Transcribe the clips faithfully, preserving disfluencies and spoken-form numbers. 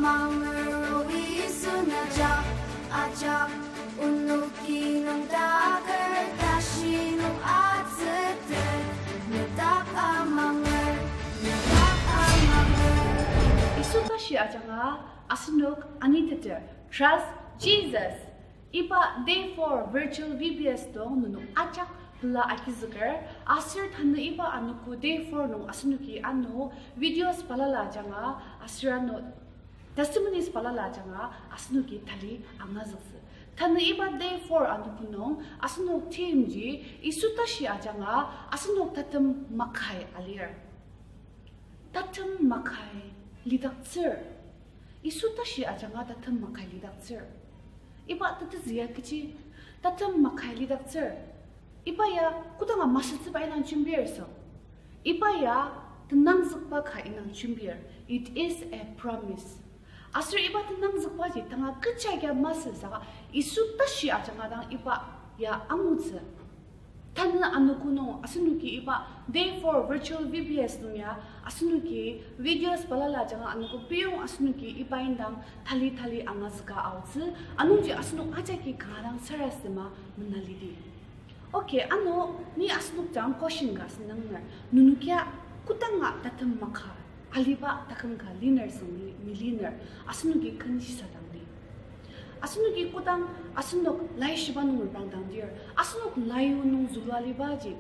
Manger o Yisu nejak, ajak, onoki nüngdaker tashi nung atsütet, nedak amanger, nedak amanger. Yisu tashi ajanga asenok aniteter, Trust Jesus. Iba day four virtual V B S nung nenok ajak pela agizüker, aser tanü iba anogo day four nung asenoki ano videos balala ajanga, aser ano testimonies balala ajanga asenoki tali angazüktsü. Tanü iba day four anogo nung asenok theme ji Yisu tashi ajanga asenok tatem makai alir. Tatem makai lidaktsür. Yisu tashi ajanga tatem makai lidaktsür. Iba tetezü ya kechi, tatem makai lidaktsür. Iba ya kodanga masütsüba indang jembir sü. Iba ya tenangzükba ka indang jembir. It is a promise. Aser iba tenangzükbaji tanga kecha ka masü saka Yisu tashi ajanga dang iba ya angutsü. Tanü anogo nung asenoki iba day four virtual V B S nung ya asenoki videos balala ajanga anogo piyong asenoki iba indang tali tali angazüka aotsü, anungji asenok ajaki kanga dang sarasadema menalidi. Okay, ano ni asenok jang question ka asüngdanger. Nenok ya kodanga tatem maka aliba taküm ka liner süng ni, ni liner, asenoki ken shisadangdi. Asenoki kodang asenok laishiba nung reprangdangdir, asenok laishiba nung zülua alibaji,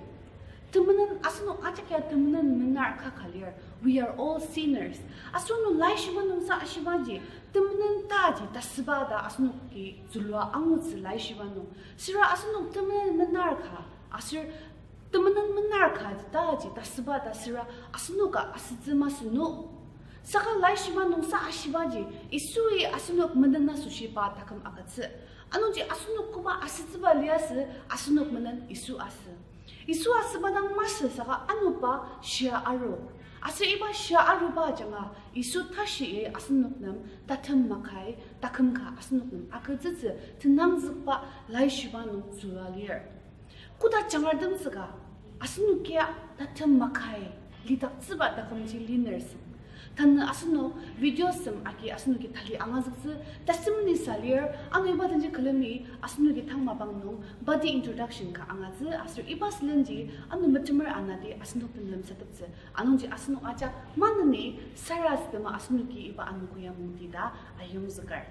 temenen asenok ajak ya temenen mener kaka lir. We are all sinners. Asenok laishiba nungsa ashibaji, temenen taji tasüba ta asenoki zülua angutsü laishiba nung. Süra asenok temenen mener ka, aser temenen mener ka taji tasüba ta süra asenoka asütsü masü no. Saka laishiba nungsa ashibaji, Yisui asenok menden asoshi pa taküm agütsü. Anungji asenok koba asütsüba liasü, asenok menen Yisu asü. Yisu asüba dang masü saka ano pa shia aru. Aser iba shia aruba ajanga Yisu tashi-i asenok nem tatem makai taküm ka asenok nem agütsütsü tenangzükba laishiba nung zülua lir. Koda jangratemtsüka, asenok ya tatem makai lidaktsüba takümji liner süng. Tanü asenok videosem agi asenoki tali angazüktsü, testimony sa lir, ano iba denji külemi asenoki tang mapang nung body introduction ka angatsü, aser iba sülenji ano metemer anati asenok den lemsateptsü. Anungji asenok ajak maneni sarasadema asenoki iba anogo ya mungti ta ayongzüker.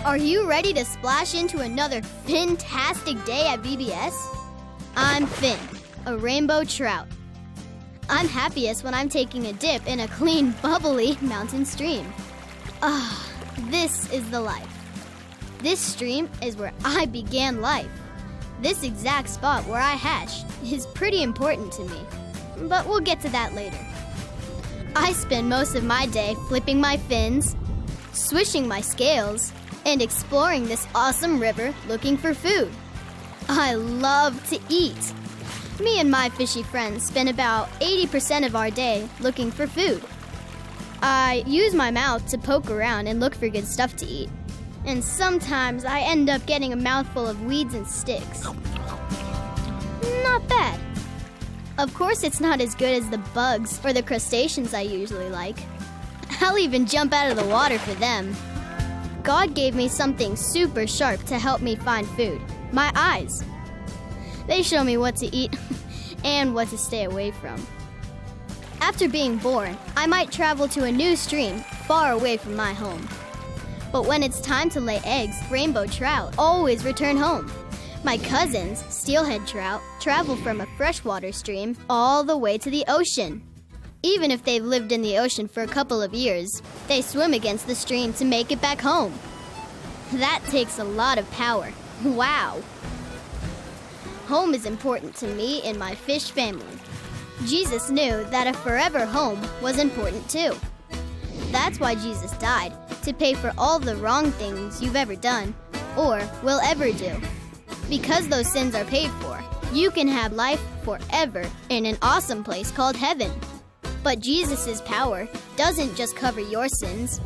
Are you ready to splash into another fantastic day at V B S? I'm Finn, a rainbow trout. I'm happiest when I'm taking a dip in a clean, bubbly mountain stream. Ah, this is the life. This stream is where I began life. This exact spot where I hatched is pretty important to me, but we'll get to that later. I spend most of my day flipping my fins, swishing my scales, and exploring this awesome river looking for food. I love to eat. Me and my fishy friends spend about eighty percent of our day looking for food. I use my mouth to poke around and look for good stuff to eat. And sometimes I end up getting a mouthful of weeds and sticks. Not bad. Of course, it's not as good as the bugs or the crustaceans I usually like. I'll even jump out of the water for them. God gave me something super sharp to help me find food, my eyes. They show me what to eat and what to stay away from. After being born, I might travel to a new stream far away from my home. But when it's time to lay eggs, rainbow trout always return home. My cousins, steelhead trout, travel from a freshwater stream all the way to the ocean. Even if they've lived in the ocean for a couple of years, they swim against the stream to make it back home. That takes a lot of power. Wow! Home is important to me and my fish family. Jesus knew that a forever home was important too. That's why Jesus died, to pay for all the wrong things you've ever done or will ever do. Because those sins are paid for, you can have life forever in an awesome place called heaven. But Jesus' power doesn't just cover your sins.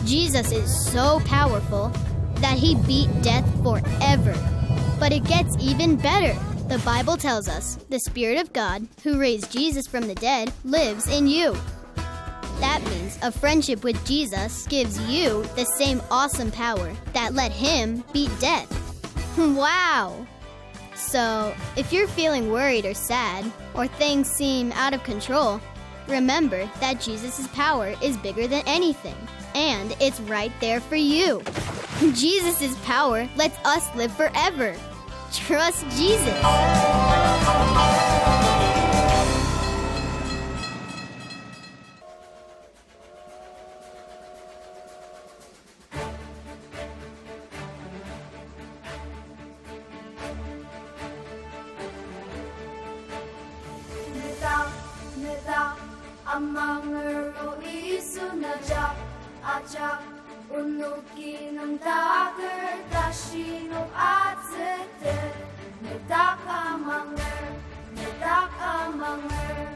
Jesus is so powerful that he beat death forever. But it gets even better. The Bible tells us the Spirit of God, who raised Jesus from the dead, lives in you. That means a friendship with Jesus gives you the same awesome power that let him beat death. Wow! So, if you're feeling worried or sad, or things seem out of control, remember that Jesus' power is bigger than anything, and it's right there for you. Jesus' power lets us live forever. Trust Jesus. Nedak, nedak, amanger o Yisu nejak, ajak, onoki nüngdaker tashi nung atsütet. Nedak amanger, nedak amanger.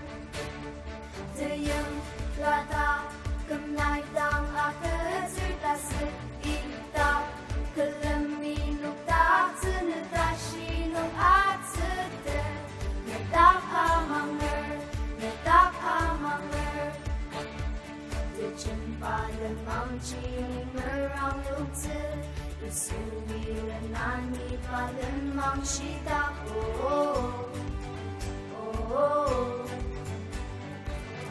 Teyipladak kümnai dang agütsür tasü ita, külemi nokdaktsü ne tashi nung atsütet. Nedak amanger, nedak amanger. Tejemba lenmangji ni merang luktsü, Yisui len aniba lenmang shitak, oh, oh, oh.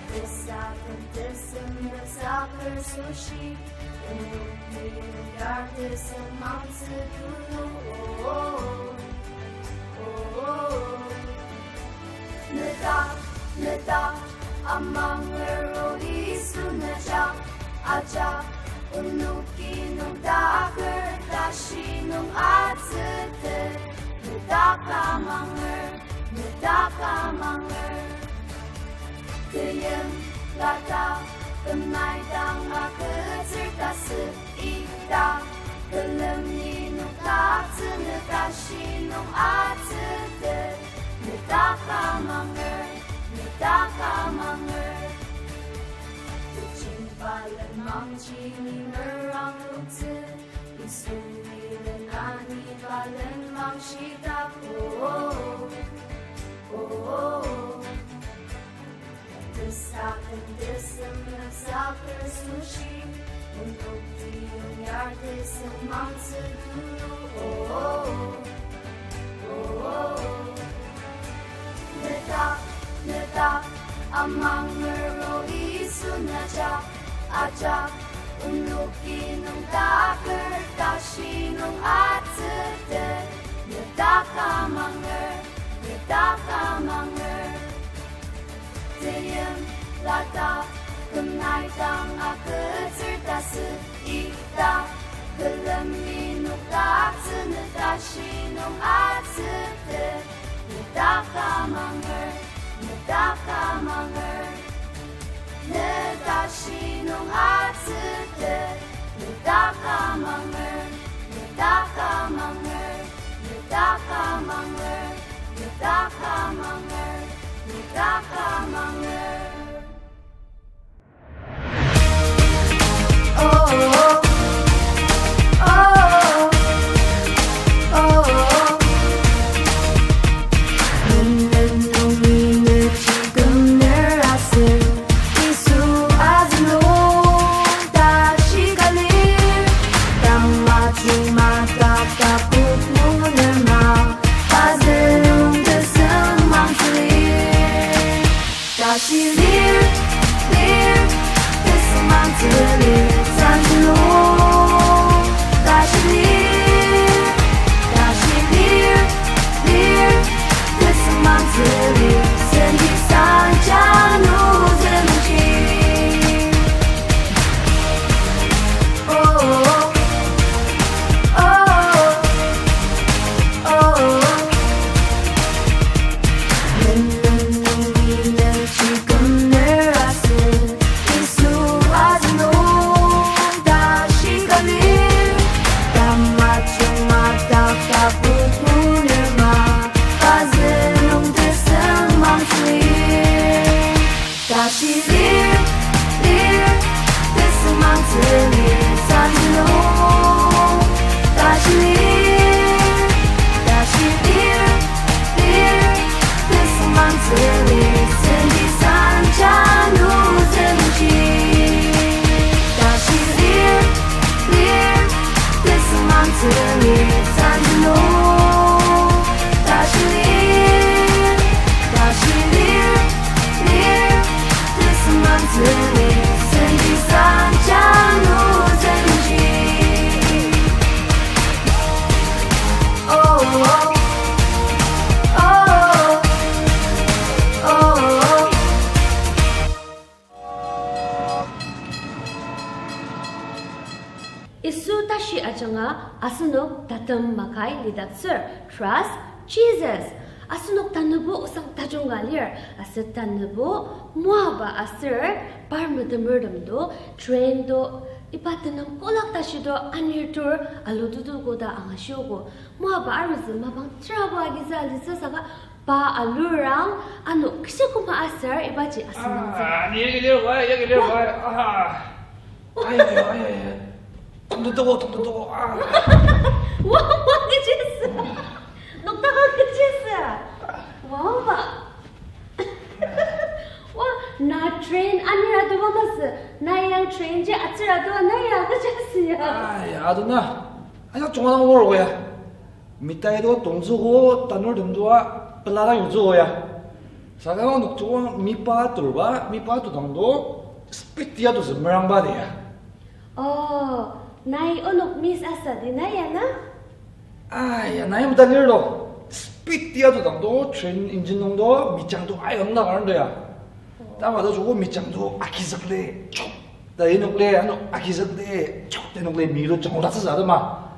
Tesaken tesem tesaker sushi, onoki yar tesem mangtsü tulu, oh, oh, oh. Nedak, nedak, amanger o Yisu nejak, ajak, onoki nüngdaker tashi nung atsütet. Nedak amanger, nedak amanger. Teyipladak kümnai dang agütsür tasü ita, külemi nokdaktsü ne tashi nung atsütet. Nedak amanger, nedak amanger. Tejemba lenmangji ni merang luktsü, Yisui len aniba lenmang shitak, oh, oh, oh. Tesaken tesem tesaker sushi, onoki yar tesem mangtsü tulu, oh, oh, oh. Nedak, nedak, amanger o Yisu nejak, ajak, onoki nüngdaker tashi nung atsütet. Nedak amanger, nedak amanger. Teyipladak kümnai dang agütsür tasü ita, külemi nokdaktsü ne tashi nung atsütet. Nedak amanger, nedak amanger. Ne tashi nung atsütet. Nedak amanger, nedak amanger, nedak amanger, nedak amanger, nedak amanger. Oh, oh, oh, oh, oh. Nenen nungi nüji kümner aser, Yisu azüng nung tashi kalir, tamaji matata Asenok tatem makai lidaktsür, trust Jesus. Asenok tanübo osang tajung ka lir, aser tanübo moaba aser par metemertem do, train do, iba tenüng kolak tashi do, anir tur, alu tutu koda angashiogo. Moaba arutsü mapang terabo agitsü alitsü saka, pa alurang, ano kechi koma aser ibaji asenoktsü. Ah, ni yagi lir bai, yagi lir bai. Ah. Ay, ay, ay, ay, ay. Tongtong toko, tongtong toko. Ah. Wa, wa, kechisa. Nokta ka kechisa. Wa, wa. Wa, na train anir atuba masü. Na yang train ji atsür atuba na ya kechisa ya. Ay, adu na. Aya chunga na wor ya. Mitai do tongtsügo, tanur dem doa, peladang yongtsügo ya. Saka onok tsügo mipa turba, mipa tudang do, speed ya tutsü merangba de ya. Oh, nai onok miss asa di na ya na? Aya, nai meta lir do. Speed ya tudang do, train engine nung do, mijang do, ayong na karang do ya. Tama do tsügo mijang do, akizak le, chok. Ta inok le, ano, akizak le, chok, ta inok le, mi do, jang, oda tsüsa, ta ma.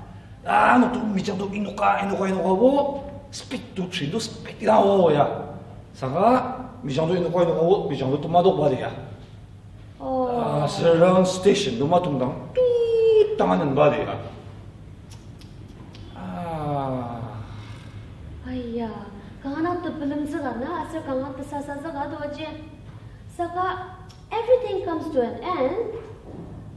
Ah, ano, tu, mijang do, inoka, inoka, inoka, wo, speed do, train do, speed ina, wo, ya. Saka, mijang do, inoka, inoka, wo, mijang do, tuma do, ba, de, ya. Oh. Ah, serang station, tuma, tongdang, tu, tangan, ba, de, ya. Ah. Aya, kanga tepelem tsüka na, aser kanga tesasa tsüka, do, aji. Saka, everything comes to an end.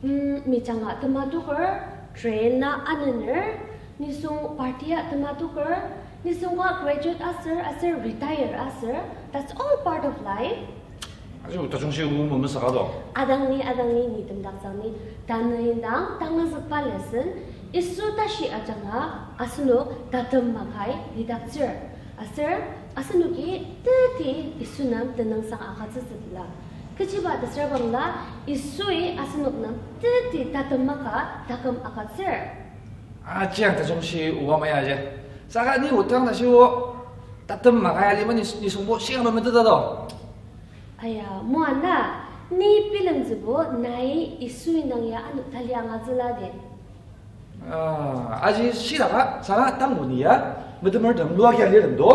Mm, mijanga tematoker, train na anener, nisung party a tematoker, nisung ka graduate aser, aser retire aser, that's all part of life. Aji tajung shi u meme saka do. Adang ni, adang ni, ni temdaktsang ni, tanü indang, tangazükba lesson, Yisu tashi ajanga, asenok tatem makai lidaktsür. Aser, asenoki teti Yisu nem tenüngsang agütsütsüla. Kechiba tesüra bangla, Yisui asenok nem teti tatem maka taküm agütsür. Aji ang tajung shi uwa maya aji. Saka ni otang na shi o tatem maka ya lima ni, nisungbo shi ang memeteta do. Aya, moana, ni bilemtsübo nai Yisui nang ya ano tali angatsüla de. Ah, aji shidaka, saka tangbo ni ya, metemertem lua kia lirtem do,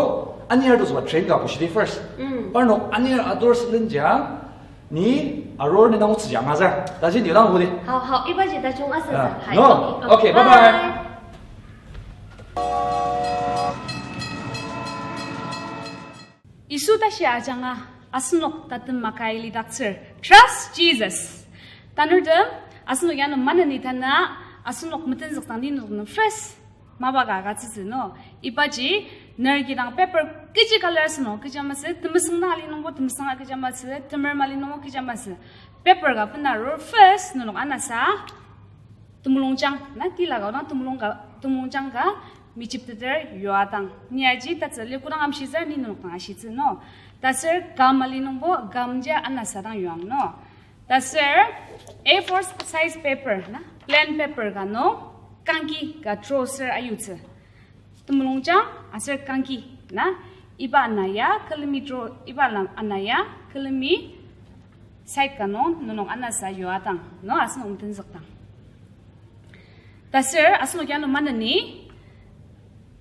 anir do süba train ka bushidi first. Mm. Parnok anir atur sülenjang, ni arur ni nang otsü jang azar. Taji ni lang hudi. Hao, hao, ibaji tajung asa. Ah, sa. Hai, no. Okay, okay, bye-bye. Bye. Yisu tashi ajanga asenok tatem makai lidaktsür. Trust Jesus. Tanurtem, asenok ya ano maneni tanü asenok metenzükdang ni noknü first mapa ka agütsütsü no. Ibaji ner kidang paper kechi color asünung kecha masü, temesüng na ali nungbo temesüng a kecha masü, temer mali nungbo kecha masü. Paper ka bena arur first nenok anasa temulungjang, na tila ka odang temulung ka, temulungjang ka mijipteter yuadang. Ni aji tatsü li kodang amshitsü ni nenok dang ashitsü no. Taser gum ali nungbo gum ja anasa dang yuang no. Taser A four size paper, na plain paper ka no, kangki ka draw ser ayutsü. Temulungjang aser kangki, na, iba ana ya külemi draw, iba ana, ana ya külemi side ka nung nenok anasa yuadang, no, asenok metenzükdang. Taser asenok ya ano maneni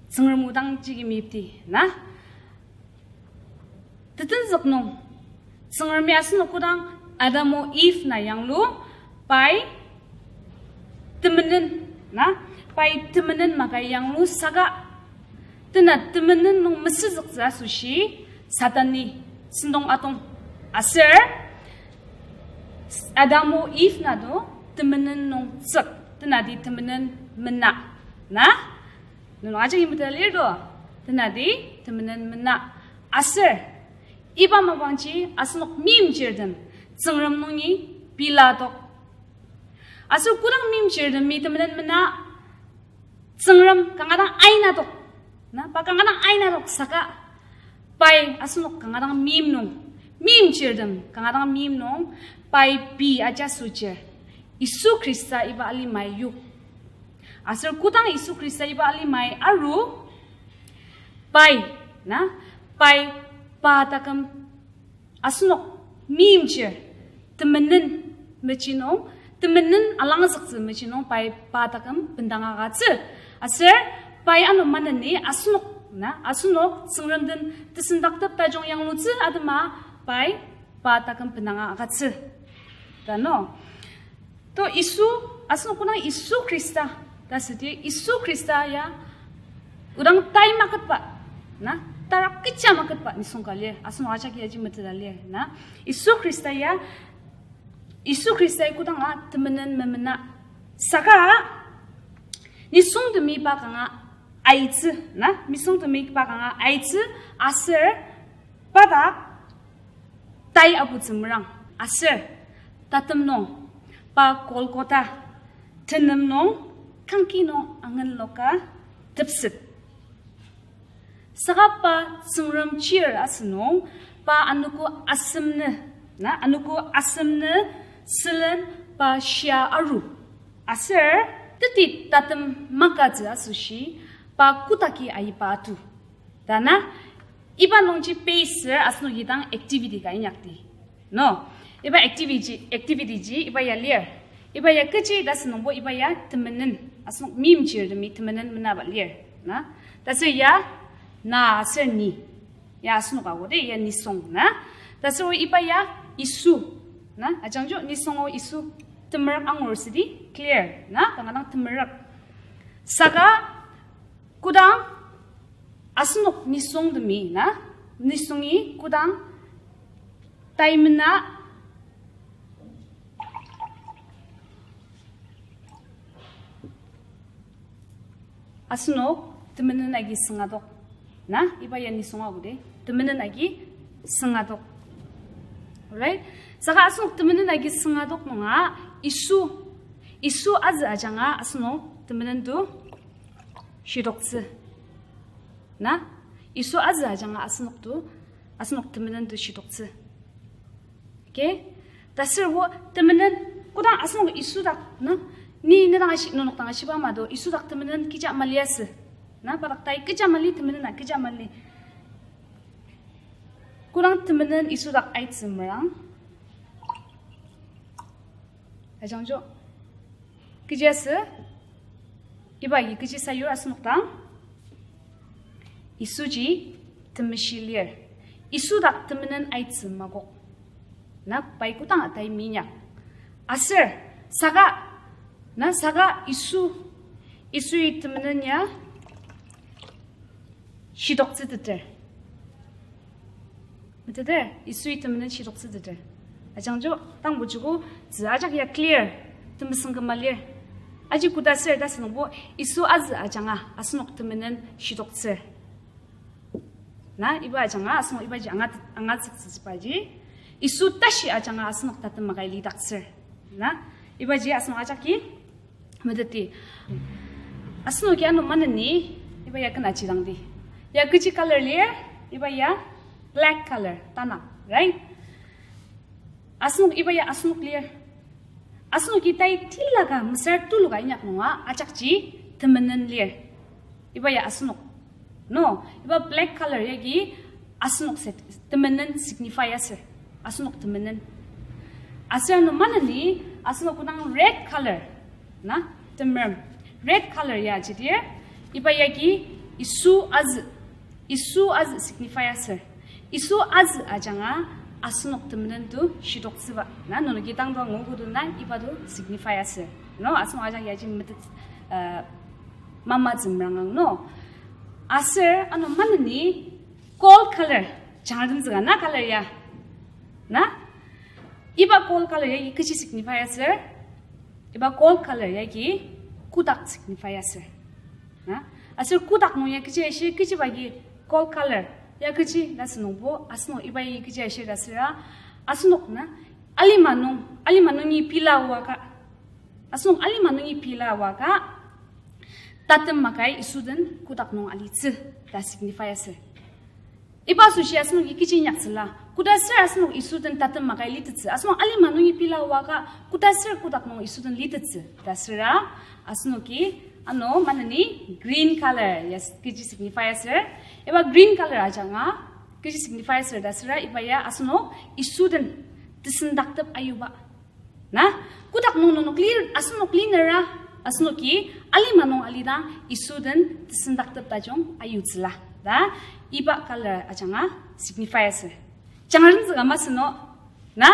Tsüngrem o dang jigi meyipdi, na. Tetenzük nung, Tsüngremi asenok kodang Adam o Eve na yanglu, pai temenen, na, pai temenen maka yanglu saka, tena temenen nung mesüzüktsü asoshi, Satan-i sentong atong aser, Adam o Eve na do temenen nung tsük, tenati temenen mena, na. Nenok ajak imeta lir do, tenati temenen mena aser. Iba mapangji asenok meimchirtem Tsüngrem nungi pelatok. Aser kodang meimchirtemi temenen mena, Tsüngrem kanga dang ainatok. Na, pa kanga dang ainatok saka, pai asenok kanga dang meim nung, meimchirtem kanga dang meim nung, pai pei ajasochir, Yisu Khrista iba alimai yok. Aser kodang Yisu Khrista iba alimai aru, pai, na, pai pa taküm asenok meimchir temenen mechi nung temenen alangzüktsü mechi nung pai pa taküm bendang agütsü. Aser pai ano maneni asenok, na, asenok Tsüngrem den tesendaktep tajung yanglutsü atema pai pa taküm bendang agütsü. Ta no. To Yisu, asenok kodang Yisu Khrista, ta südi Yisu Khrista ya, odang tai maketba, na, tarak kecha maketba nisung ka lir, asenok ajak yaji meteta lir, na. Yisu Khrista ya, Yisu Khrista ya kodanga temenen memena. Saka, nisungtemi pa kanga aitsü, na, nisungtemi pa kanga aitsü, aser, pa dak, tai aputsü merang, aser, tatem nung, pa Golgotha, tenem nung, kangki nung angenloka tepset. Saka pa Tsüngrem chir asünung, pa anogo asem nü, na, anogo asem nü, sülen pa shia aru. Aser, teti tatem makatsü asoshi, pa kotaki aiba atu. Ta na, iba nungji base asenoki dang activity ka inyakdi. No, iba activity, activity ji iba ya lir. Iba ya kechi ta asünungbo iba ya temenen. Asenok meimchirtemi temenen menaba lir. Na, taser ya, na aser ni. Ya asenok ago de, ya nisung, na. Taser o iba ya Yisu. Na, ajangjo nisung o Yisu temerük angur südi clear, na, kanga dang temerük. Saka kodang asenok nisungtemi, na, nisungi kodang tai mena asenok temenen agi süngadok. Na, iba ya nisung ago de, temenen agi süngadok. Alright? Saka asenok temenen agi süngadok nunga Yisu, Yisu azü ajanga asenok temenen to shidoktsü. Na, Yisu azü ajanga asenok to, asenok temenen to shidoktsü. Okay? Taser bo temenen, kodang asenok Yisu dak, na, ni ne dang ashi, nenok dang ashiba ama do, Yisu dak temenen kecha maliasü. Na, pa dak tai kecha mali, temenen a kecha mali. Kodang temenen Yisu dak aitsü merang. Ajangjo. Kechiasü, iba agi kechi sayur asenok dang. Yisuji temeshi lir. Yisu dak temenen aitsü makok. Na pai kodang atai minyak. Aser, saka, na saka Yisu, Yisui temenen ya shidoktsüteter. Meteter, Yisui temenen shidoktsüteter. Ajangjo, tangbo joko, tzü ajak ya clear, temesüng küma lir. Aji koda ser ta asünungbo, Yisu azü ajanga, asenok temenen shidoktsür. Na, iba ajanga, asenok ibaji anga, angatsüktsübaji. Yisu tashi ajanga, asenok tatem makai lidaktsür. Na, ibaji asenok ajaki meteti. Asenoki ano maneni, iba ya kena jidangdi. Ya kechi color lir, iba ya black color, tanak, right? Asenok, iba ya asenok lir. Asenoki tai tila ka, mesüra tulu ka inyak nunga, ajakji temenen lir. Iba ya asenok. No, iba black color yagi asenok set, temenen signify asür. Asenok temenen. Aser ano maneni, asenok kodang red color, na, temerem. Red color ya jidir, iba yagi Yisu azü, Yisu azü signify asür. Yisu azü ajanga asenok temenen to shidoktsüba. Na, nenoki tangdua nguogo do na, iba to signify asür. No, asenok ajak yaji metet, uh, mama zümrangang no. Aser ano maneni gold color, jangratemtsüka na color ya. Na? Iba gold color yagi kechi signify asür? Iba gold color yagi kotak signify asür. Na? Aser kotak nung ya kechi ashi, kechiba agi gold color ya kechi ta asünungbo, asenok iba yagi kechi ashi ta asüra, asenok na, alima nung, alima nungi pila waka. Asenok alima nungi pila waka, tatem makai Yisu den kotak nung alitsü ta signify asür. Iba asoshi asenoki kechi inyaktsüla. Koda ser asenok Yisu den tatem makai litettsü. Asenok alima nungi pila waka, koda ser kotak nung Yisu den litettsü ta asüra, asenoki ano maneni green color ya s-, kechi signify asür. Iba green color ajanga kechi signify asür ta asüra, iba ya asenok Yisu den tesendaktep ayuba. Na, kotak nung nenok lir, asenok linera, asenoki alima nung alidang Yisu den tesendaktep tajung ayutsüla. Ta, iba color ajanga signify asü. Jangarentsü ka masü no? Na,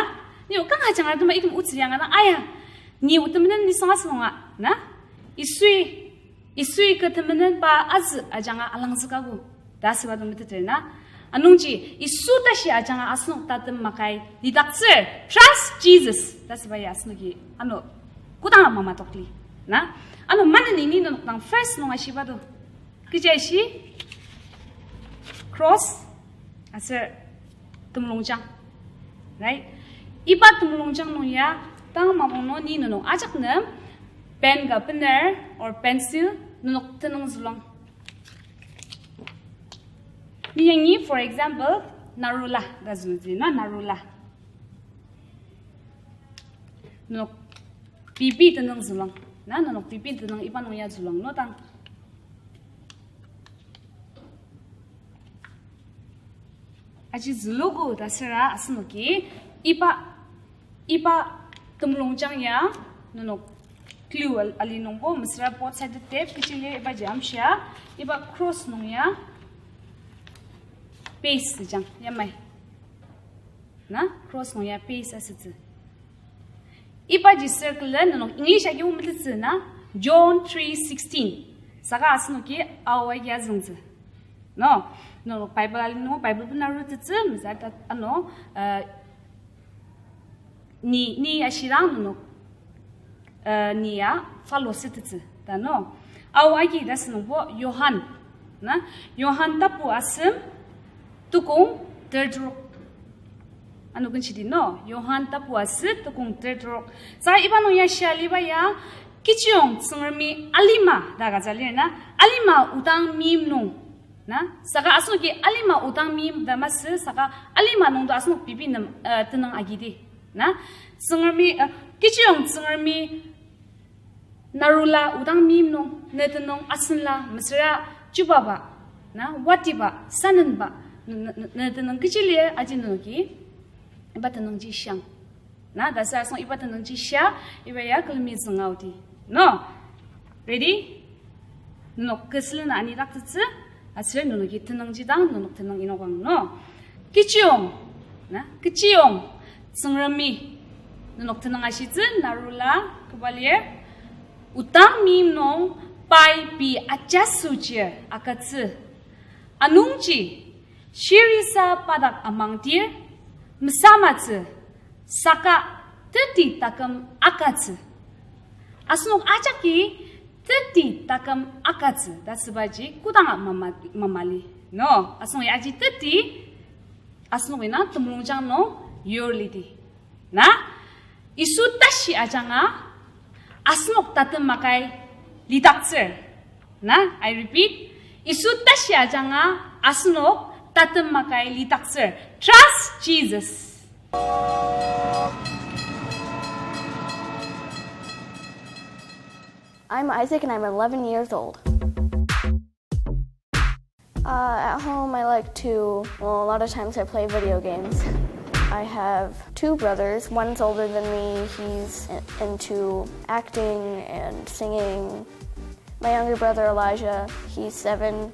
ni o kanga jangaretema item otsü yanga na, aya, ni o temenen nisung asü nunga, na? Yisui, Yisui kü temenen pa azü ajanga alangzükago. Ta asüba do meteter na. Anungji, Yisu tashi ajanga asenok tatem makai lidaktsür. Trust Jesus. Ta asüba ya asenoki ano kodanga mamatokli. Na? Ano maneni ni nenok dang first nung ashiba do. Kechi ashi? Cross aser temulungjang. Right? Iba temulungjang nung ya tang mapang nung ni nenok ajak nem pen ka bener or pencil nenok tenüng zülung. Ni yangi, for example, narula ta zülutsü, na, narula. Nenok pipi tenüng zülung. Na, nenok pipi tenüng iba nung ya zülung, no dang. Aji zülugo ta süra asenoki iba, iba temulungjang ya nenok glue al-, ali nungbo mesüra both side tape kechi lir ibaji amshia iba cross nung ya paste jang yamai. Na, cross nung ya paste asütsü. Ibaji circle nenok English agi o metettsü na, John three sixteen. Saka asenoki aoa ya züngtsü. No, nenok Bible ali nung, Bible bena rutettsü, mezar ta ano, uh, ni, ni ashidang nenok, uh, ni ya follow sütettsü, ta no. Ao agi ta asünungbo Johan, na, Johan tapu asem, tukong tertrok. Ano kenshidi no, Johan tapu asü tukong tertrok. Sa iba nung ya shia liba ya, kechiyong Tsüngremi alima ta agütsü lir na, alima odang meim nung. Na, saka asenoki alima odang meim ta masü, saka alima nung do asenok pipi nem, eh, tenüng agidi. Na, Tsüngremi, eh, kechiyong Tsüngremi narula odang meim nung, ne tenüng asenla, mesüra chubaba, na, watiba, sanenba, ne, ne, ne, ne tenüng kechi lir aji nenoki, iba tenüngji shiang. Na, ta sür asenok iba tenüngji shia, iba ya külemi zünga odi. No? Ready? Nenok kü sülen anidaktsütsü, aser nenoki tenüngji dang, nenok tenüng inokang, no? Kechiyong, na, kechiyong, Tsüngremi, nenok tenüng ashitsü, narula, kü ba lir, odang meim nung, pai pei ajaso chir agütsü. Anungji, shirisa pa dak amangdir, mesamatsü, saka teti taküm agütsü. Asenok ajaki teti taküm agütsü ta asübaji kodanga mama-, mamali. No, asenok aji teti, asenok ina temulungjang nung yur lidi. Na, Yisu tashi ajanga asenok tatem makai lidaktsür. Na, I repeat, Yisu tashi ajanga asenok tatem makai lidaktsür. Trust Jesus. I'm Isaac and I'm eleven years old. Uh, at home, I like to, well, a lot of times I play video games. I have two brothers. One's older than me. He's i-, into acting and singing. My younger brother, Elijah, he's seven.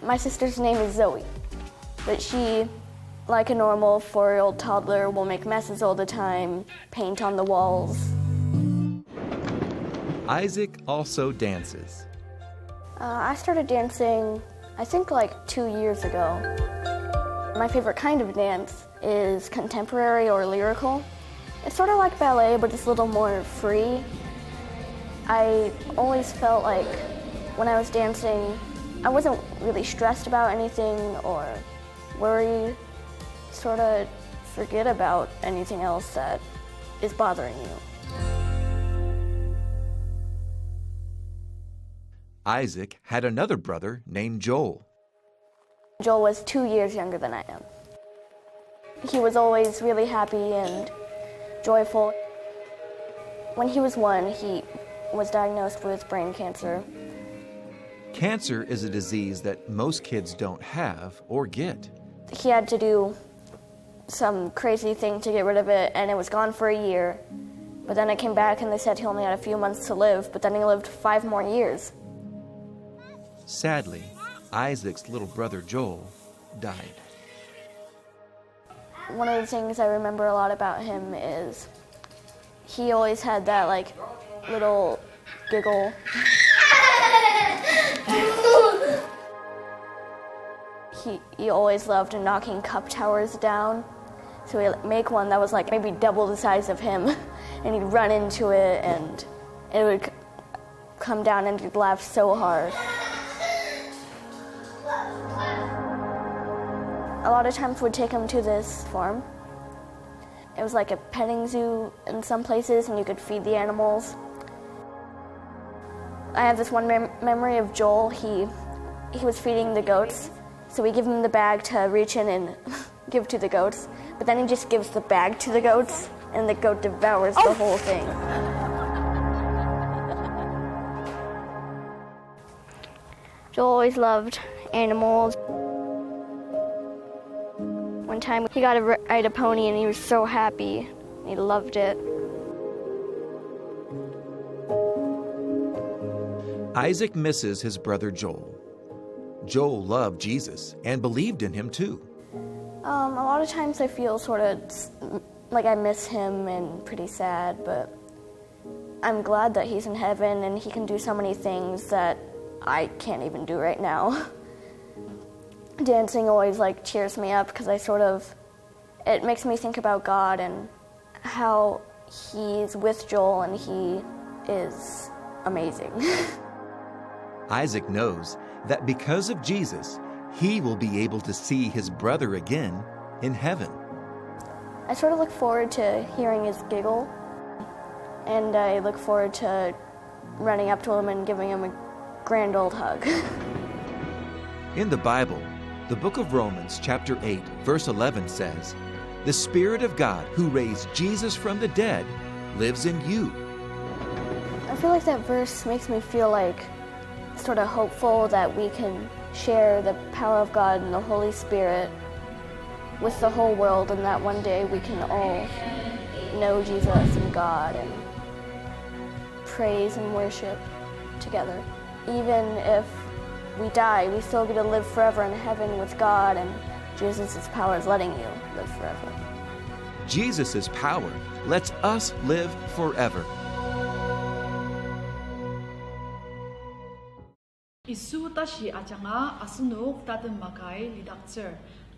My sister's name is Zoe, but she, like a normal four-year-old toddler, will make messes all the time, paint on the walls. Isaac also dances. Uh, I started dancing, I think, like, two years ago. My favorite kind of dance is contemporary or lyrical. It's sort of like ballet, but it's a little more free. I always felt like when I was dancing, I wasn't really stressed about anything or worried. Sort of forget about anything else that is bothering you. Isaac had another brother named Joel. Joel was two years younger than I am. He was always really happy and joyful. When he was one, he was diagnosed with brain cancer. Cancer is a disease that most kids don't have or get. He had to do some crazy thing to get rid of it, and it was gone for a year. But then it came back and they said he only had a few months to live, but then he lived five more years. Sadly, Isaac's little brother Joel died. One of the things I remember a lot about him is he always had that, like, little giggle. He, he always loved knocking cup towers down. So he'd make one that was, like, maybe double the size of him, and he'd run into it, and it would come down and you'd laugh so hard. A lot of times we'd take him to this farm. It was like a petting zoo in some places, and you could feed the animals. I have this one mem- memory of Joel. He he was feeding the goats, so we give him the bag to reach in and give to the goats, but then he just gives the bag to the goats, and the goat devours the whole thing. Joel always loved animals. One time he got to ride a pony and he was so happy. He loved it. Isaac misses his brother Joel. Joel loved Jesus and believed in him too. Um, a lot of times I feel sort of like I miss him and pretty sad, but I'm glad that he's in heaven and he can do so many things that I can't even do right now. Dancing always, like, cheers me up because I sort of, it makes me think about God and how he's with Joel and he is amazing. Isaac knows that because of Jesus, he will be able to see his brother again in heaven. I sort of look forward to hearing his giggle, and I look forward to running up to him and giving him a grand old hug. In the Bible, the book of Romans chapter eight, verse eleven says, "The Spirit of God who raised Jesus from the dead lives in you." I feel like that verse makes me feel, like, sort of hopeful that we can share the power of God and the Holy Spirit with the whole world, and that one day we can all know Jesus and God and praise and worship together. Even if we die, we still get to live forever in heaven with God, and Jesus' power is letting you live forever. Jesus' power lets us live forever. Yisu tashi ajanga asenok tatem makai lidaktsür.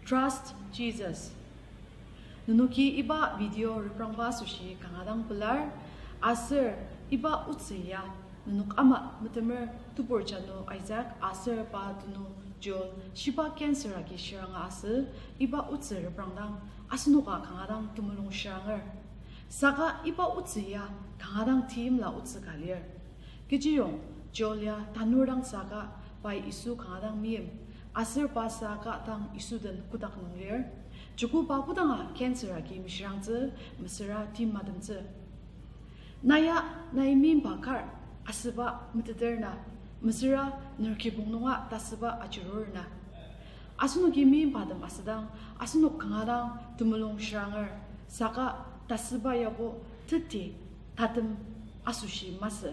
Trust Jesus. Nenoki iba video reprangba asoshi kanga dang pelar, aser iba otsü ya nenok ama metemer tebur jano Isaac aser pa tenu Joel shiba cancer agi shiranga asü, iba otsü reprangdang asenoka kanga dang temulung shiranger. Saka iba otsü ya kanga dang timla otsü ka lir. Kechiyong Joel ya tanur dang saka pai Yisu kanga dang meim, aser pa saka dang Yisu den kotak nung lir. Joko pa kodanga cancer agi mishirangtsü, mesüra tim matemtsü. Na ya nai meimba kar asüba meteter na, mesüra ner kibong nunga tasüba ajurur na. Asenoki meimbatem asüdang, asenok kanga dang temulung shiranger, saka tasüba yabo teti tatem asoshi masü.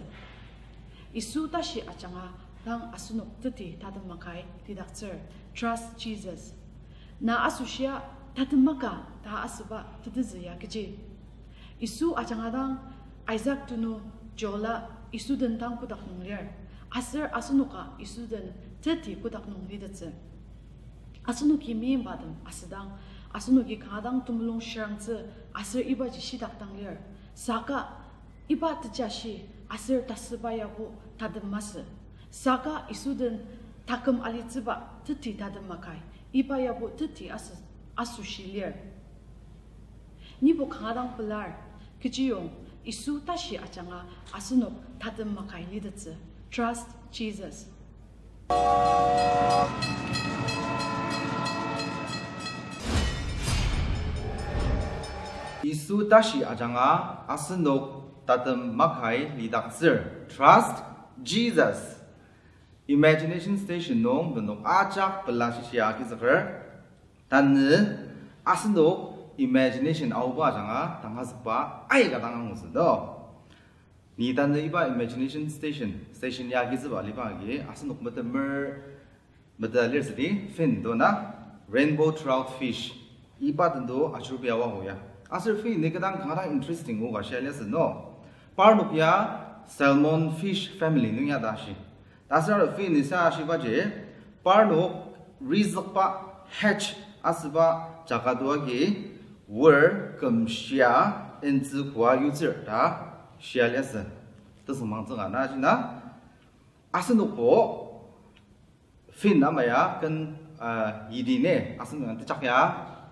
Yisu tashi ajanga dang asenok teti tatem makai lidaktsür. Trust Jesus. Na asoshia tatem maka ta asüba tetezü ya kechi? Yisu ajanga dang Isaac tenu Joel-a Yisu den dang kotak nung lir, aser asenoka Yisu den teti kotak nung litettsü. Asenoki meimbatem asüdang, asenoki kanga dang temulung shirangtsü aser ibaji shidak dang lir. Saka iba tejashi aser tasüba yabo tatem masü. Saka Yisu den taküm alitsüba teti tatem makai, iba yabo teti asü, asoshi lir. Nibo kanga dang pelar, kechiyong Yisu tashi ajanga asenok tatem makai litettsü. Trust Jesus. Yisu tashi ajanga asenok tatem makai lidaktsür. Trust Jesus. Imagination Station nung nenok ajak pela shishia agizüker. Tanü asenok imagination aoba ajanga tangazükba aika dang angutsü do. Ni tanü iba imagination station, station ya agizüba aliba agi, asenok metemer meta lir südi fin do na, rainbow trout fish. Iba tendo ajurubi awa ho ya. Aser fin ni kidang kanga dang interesting oka shia liasü no. Parnok ya salmon fish family nung ya ta shi. Ta aser fin ni sa shibaji, parnok rizükba hatch asüba jaga to agi wor küm shia intsü kua yutsür ta shia liasü. Tesüngmangtsüka na jina. Asenokbo fin ama ya ken, ah, yidi ne, asenok yang tejak ya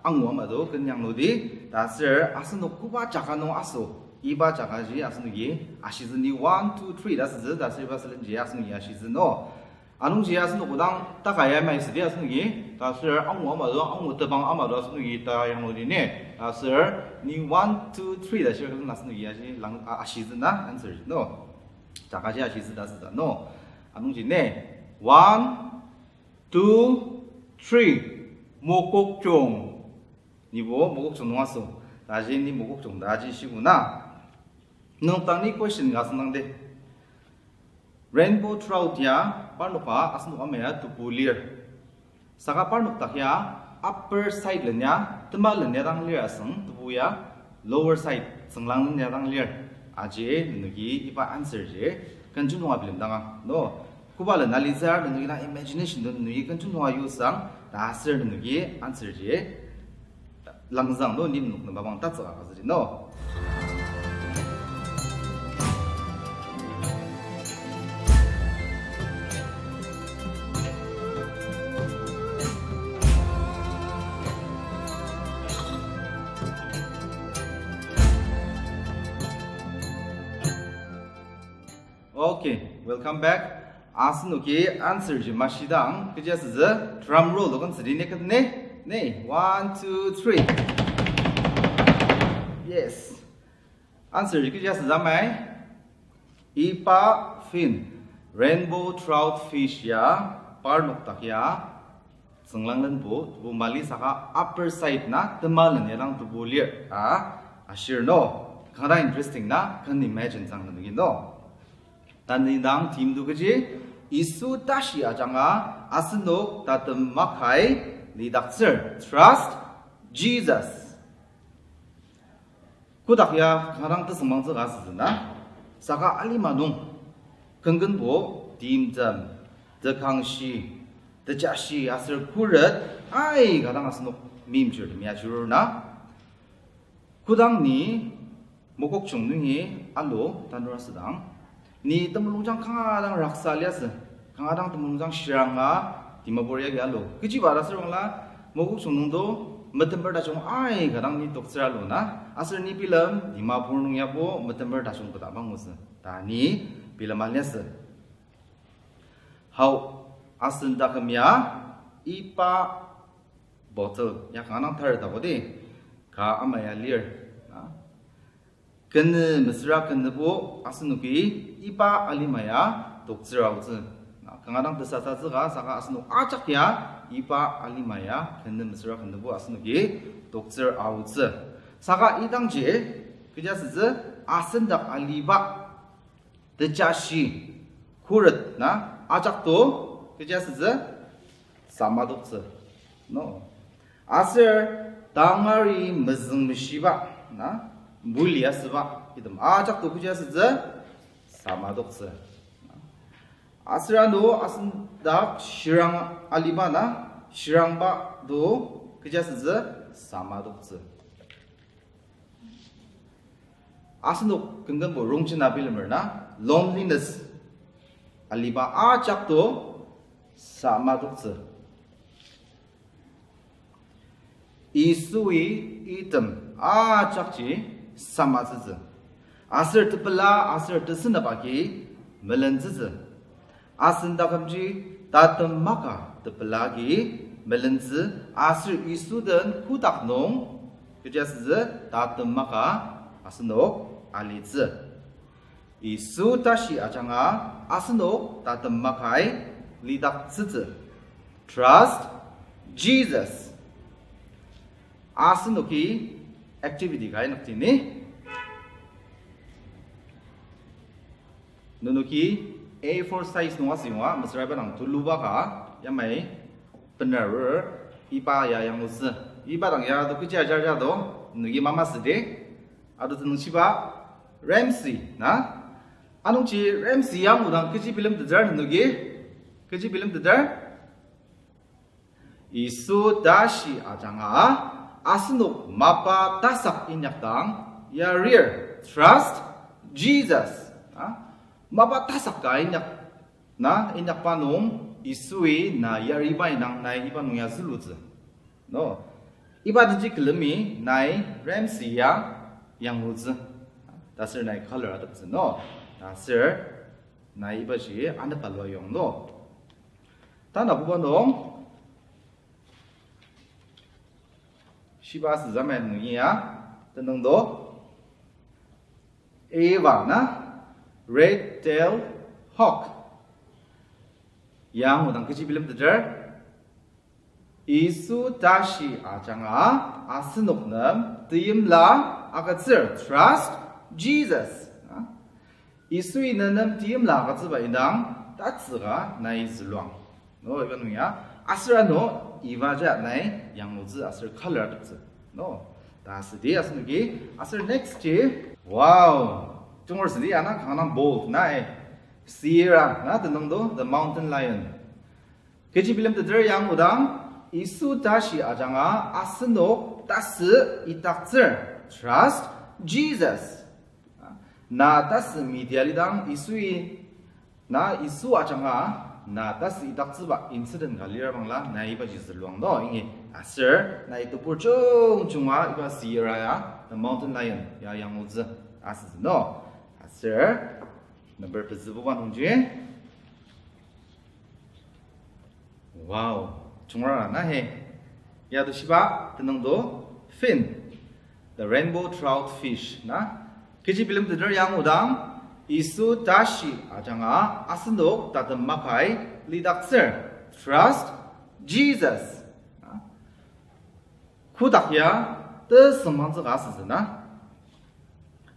angu ama do ken yangludi, ta aser asenok koba jaga nung aso, iba jagaji asenoki ashitsü ni one, two, three ta asütsü, ta aser iba sülenji asenoki ashitsü no. Anungji asenok kodang taka ya mai südi asenoki, ta aser angu ama do, angu tebang ama do asenoki ta yangludi ne, ta aser ni one, two, three ta shir kelen asenoki aji lang, a, ashitsü na answer no. Jagaji ashitsü ta asütsü no. Anungji ne, one, two, three. Mokokchung. Nibo Mokokchung nung aso. Taji ni Mokokchung taji shibu na. Nung tang ni question ka asüngdang de. Rainbow trout ya parnoka asenok ama ya tebu lir. Saka parnok dak ya upper side len ya, tema len ya dang lir asüng, tebu ya lower side, tsünglang len ya dang lir. Aji nenoki iba answer ji kenjung nunga bilemdanga no. Koba len alitsü, nenoki dang imagination to nenoki kenjung nunga yusang, ta aser nenoki answer ji langzang no, ni nenok nem mapang tatsüka ka südi no. Okay, welcome back. Asenoki answer ji mashidang, kechi asütsü, drum roll lokan südi ne ket ne? Ne, one, two, three. Yes. Answer ji kechi asütsü amai? Iba fin, rainbow trout fish ya, parnok dak ya, tsünglanglenbo, tebu mali saka upper side na, tema len ya dang tebu lir, a, ashir no. Kanga interesting na, can imagine sang nenoki no. Tanü indang theme to kechi, Yisu tashi ajanga, asenok tatem makai lidaktsür. Trust Jesus. Kodak ya kanga dang tesüngmangtsü ka asütsü na. Saka alima nung kenkenbo timtem, tekangshi, tejashi aser khuret aika dang asenok meimchirtem ya chirur na. Kodang ni Mokokchung nungi alu tanur asüdang, ni temulungjang kanga dang raksa liasü, kanga dang temulungjang shiranga Dimapur yagi alu. Kechiba ta asür bangla, Mokokchung nung do metemer tajung aika dang ni toktsür alu na, aser ni bilem Dimapur nung yabo metemer tajung koda mangutsü ta ni bilema liasü. Hau, asen taküm ya iba bottle ya kanga dang tar ta kodi, ka ama ya lir na. Kenü mesüra kenübo asenoki iba alima ya toktsür aotsü. Na, kanga dang tesasatsü ka saka asenok ajak ya iba alima ya kenü mesüra kenübo asenoki toktsür aotsü. Saka idangji kechi asütsü, asen dak aliba tejashi khuret na ajak to kechi asütsü, samadoktsü. No. Aser tangari mezüngmeshiba na, buli asüba item ajak to kechi asütsü, samadoktsü. Aser ano asen dak shirang aliba na, shirangba to kechi asütsü, samadoktsü. Asenok kenkenbo rongjena bilemer na, loneliness aliba ajak to samadoktsü. Yisui item ajakji samatsütsü. Aser tepela aser tesünep agi melentsütsü. Asen takümji tatem maka tepela agi melentsü, aser Yisu den kotak nung kechi asütsü, tatem maka asenok alitsü. Yisu tashi ajanga asenok tatem makai lidaktsütsü. Trust Jesus. Asenoki activity ka inyakdi ni. Nenoki A four size nung asüyonga, mesüra iba dang tuluba ka, yamai bener, iba ya yanglutsü. Iba dang ya do kechi ajar ja do, nenoki mama südi. Ado tenüngshiba Ramsey, na? Anungji Ramsey ya ngudang kechi bilemteter nenoki? Kechi bilemteter? Yisu tashi ajanga asenok mapa tasak inyakdang yarir. Trust Jesus. A? Mapa tasak ka inyak, na, inyakba nung Yisui na yariba indang nai iba nung ya zülutsü. No. Iba teji külemi nai Ramsey ya yanglutsü. Ta aser nai color ateptsü, no. Ta aser nai ibaji anepa lua yong, no. Tanabuba nung shiba asütsü ama nung ya tenüng do. Eva, na, red-tailed hawk. Ya ngudang kechi bilemteter? Yisu tashi ajanga asenok nem teimla agütsür. Trust Jesus. A? Yisui ne nem teimla agütsüba indang tatsüka nai züluang. No, iba nung ya. Aser ano iba ja nai yanglutsü aser color ateptsü. No. Ta südi asenoki. Aser next ji. Wow. Jungur südi ana kanga bold nai. Sierra, na, tenüng do, the mountain lion. Kechi bilemteter ya ngudang? Yisu tashi ajanga asenok tasü idaktsür. Trust Jesus. Na tasü media lidang Yisui, na Yisu ajanga na tasü idaktsüba incident ka lir bangla nai ibaji züluang do ingi. Aser nai tebur jungjunga iba sierra ya, the mountain lion ya yanglutsü asütsü, no. Aser number pezübuba nungji. Wow, chungra na he. Ya do shiba tenüng do, fin, the rainbow trout fish, na. Kechi bilemteter ya ngudang? Yisu tashi ajanga asenok tatem makai lidaktsür. Trust Jesus. Na. Kotak ya tesüngbangtsüka asütsü, na.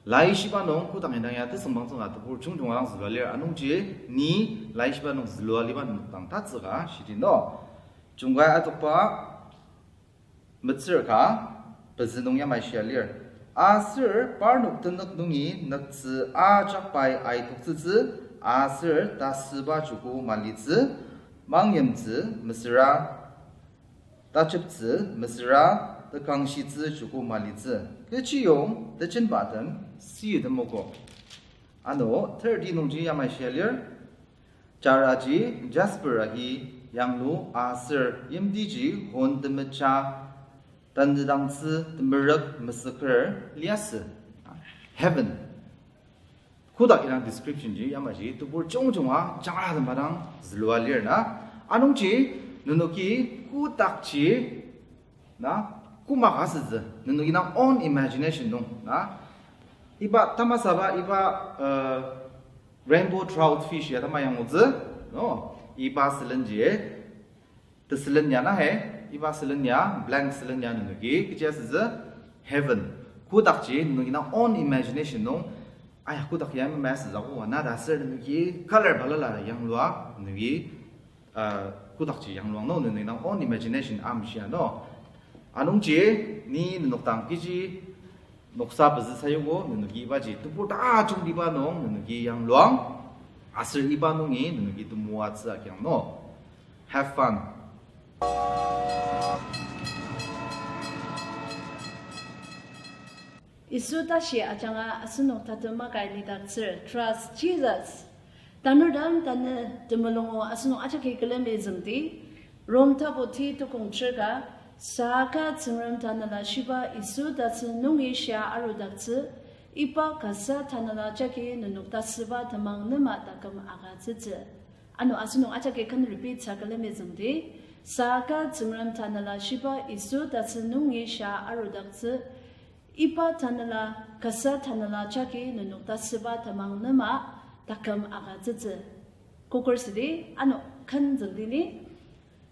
Laishiba nung kotak indang ya tesüngbangtsüka tebur jungjunga dang zülua lir, anungji ni laishiba nung zülua liba nokdang tatsüka shidi, no. Jungkai atokba metsür ka pezü nung yamai shia lir. Aser parnok tenük nungi nüktsü ajak pai aitoktsütsü, aser tasüba joko malitsü, mangyimtsü mesüra tajeptsü mesüra tekangshitsü joko malitsü. Kechiyong tejenbatem sitemogo. Ano thirty nungji yamai shia lir. Charaji jasper agi yanglu aser yimtiji hon temecha tanüdangtsü temerük mesüker liasü. Heaven. Kodak indang description ji yamaji tebur jungjunga jangra tema dang zülua lir, na. Anungji nenoki kotakji, na, koma ka asütsü, nenoki indang own imagination nung, na. Iba tamasaba iba, uh, rainbow trout fish ya tama yanglutsü, no, iba sülenji tesülen ya na he, iba sülen ya, blank sülen ya nenoki kechi asütsü? Heaven. Kotakji nenoki indang own imagination nung, aya, kotak ya mema asütsü ako, na ta aser nenoki color balala yanglua nenoki, uh, kotakji yangluang, no, nenoki indang own imagination amshia, no. Anungji ni nenok dang kechi noksa pezü sayugo, nenoki ibaji tebur tajung liba nung nenoki yangluang, aser iba nungi nenoki temoatsü agiang, no. Have fun. Yisu tashi ajanga asenok tatem makai lidaktsür. Trust Jesus. Tanur dang tanü temulung o asenok ajaki külemi züngdi. Rom tapu ti tukong terka, saka Tsüngrem Tanela shiba Yisu tasü nungi shia arudaktsü, iba kasa Tanela jagi nenok tasüba temang nema taküm agütsütsü. Ano asenok ajaki ken repeat sa külemi züngdi. Saka Tsüngrem Tanela shiba Yisu tasü nungi shia arudaktsü, iba Tanela, kasa Tanela jagi nenok tasüba temang nema taküm agütsütsü. Kokur südi, ano ken züngdi ni.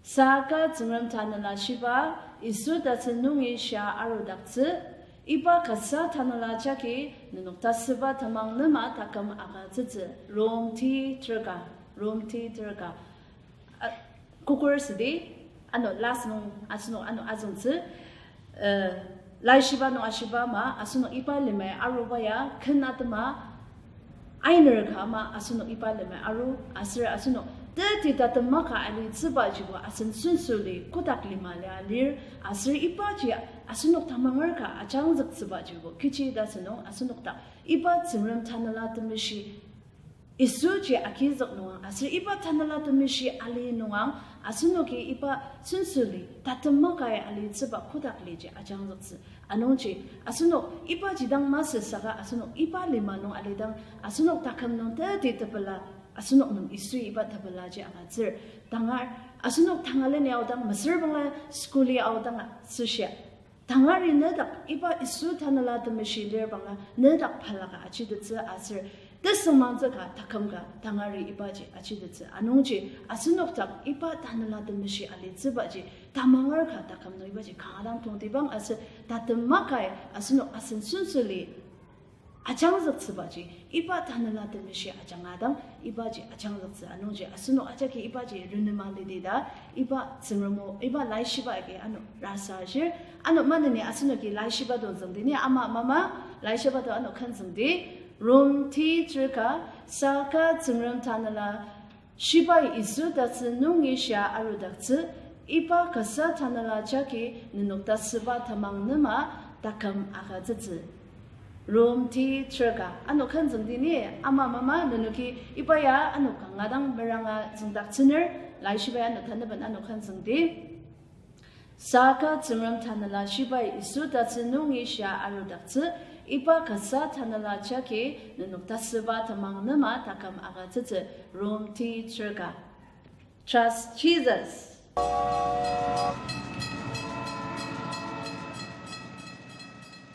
Saka Tsüngrem Tanela shiba Yisu tasü nungi shia arudaktsü, Iba kasa tanela jagi nenok tasüba tamang nema taküm agütsütsü. Rom ti terka, Rom ti terka. A, kokur südi, ano last nung asenok ano azüngtsü, eh, laishiba nung ashiba ama, asenok iba limai aruba ya ken atema ainer ka ama asenok iba limai aru, aser asenok teti tatem maka alitsübajibo asen sensüli kotak lima lia lir, aser ibaji asenok tamanger ka ajangzüktsübajibo kechi ta sünung asenok dak iba Tsüngrem Tanela Temeshi Yisuji agizük nungang, aser iba Tanela Temeshi ali nungang, asenoki iba sensüli tatem makai alitsüba kotak liji ajangzüktsü. Anungji, asenok ibaji dang masü saka asenok iba lima nung alidang, asenok taküm nung teti tepela, asenok nung Yisui iba tepelaji agütsür. Tangar, asenok tangaleni aodang, mesüra bangla schooли aodang, süshia. Tangari nedak iba Yisu Tanela Temeshi lir banga nedak balaka achitettsü aser tesüngmangtsü ka taküm ka tangari ibaji achitettsü. Anungji asenok dak iba Tanela Temeshi alitsübaji tamanger ka taküm nung ibaji kanga dang tongtibang aser tatem makai asenok asen sensüli ajangzüktsübaji, iba Tanela Temeshi ajanga dang ibaji ajangzüktsü. Anungji asenok ajaki ibaji renema lidi ta, iba Tsüngrem o, iba laishiba agi ano rasa ashir, ano maneni asenoki laishiba to züngdi ni ama mama, laishiba to ano ken züngdi, Rom ti terka, saka Tsüngrem Tanela shibai Yisu tatsü nungi shia arudaktsü, iba kasa Tanela jagi nenok tasüba tamang nema taküm agütsütsü. Rom ti terka, ano ken züngdi ni ama mama nenoki iba ya ano kanga dang meranga züngdaktsüner, laishiba ya ano tanaben ano ken züngdi. Saka Tsüngrem Tanela shibai Yisu tatsü nungi shia arudaktsü, iba kasa Tanela jagi nenok tasüba tamang nema taküm agütsütsü. Rom ti terka. Trust Jesus.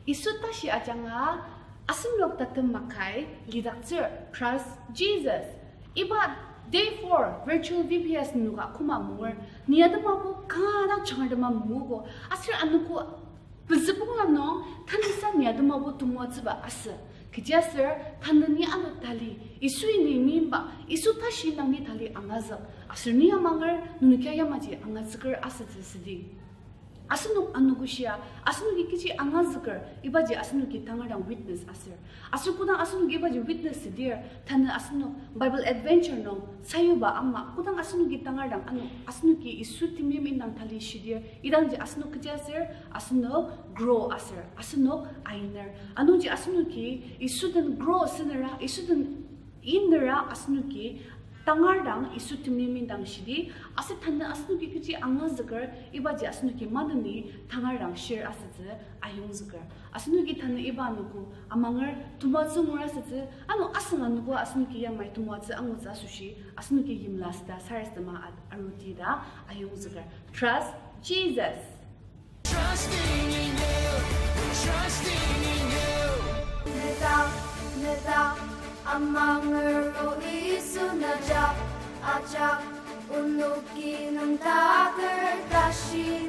Yisu tashi ajanga asenok tatem makai lidaktsür, Trust Jesus. Iba day four virtual V B S nenoka koma munger, ni atema bo kanga dang jangar tema mungugo, aser anogo pezübongla nung tanüsa ni atemabo temoatsüba asü. Kechiaser tanü ni ano tali, Yisui ni meimba, Yisu tashi nung ni tali angazük. Aser ni amanger nenokia yamaji angazüker asütsü südi. Asenok anogo shia, asenoki kechi angazüker, ibaji asenoki tangar dang witness aser. Aser kodang asenoki ibaji witness südir, tanü asenok Bible Adventure nung sayuba ama, kodang asenoki tangar dang ano, asenoki Yisu temeim indang tali shidir, idangji asenok kechi aser, asenok grow aser, asenok ainer. Anungji asenoki Yisu den grow asünera, Yisu den inera asenoki tangar dang Yisu temeim indang shidi, aser tanü asenoki kechi angazüker, ibaji asenoki maneni tangar dang shir asütsü ayongzüker. Asenoki tanü iba anogo amanger temoatsü ngur asütsü, ano asünga anogo asenoki yamai temoatsü angutsü asoshi, asenoki yimla süda sarasadema at aruti ta ayongzüker. Trust Jesus. Trusting in you, trusting in you. Nedak, nedak, amanger o Yisu nejak, ajak, onoki nüngdaker tashi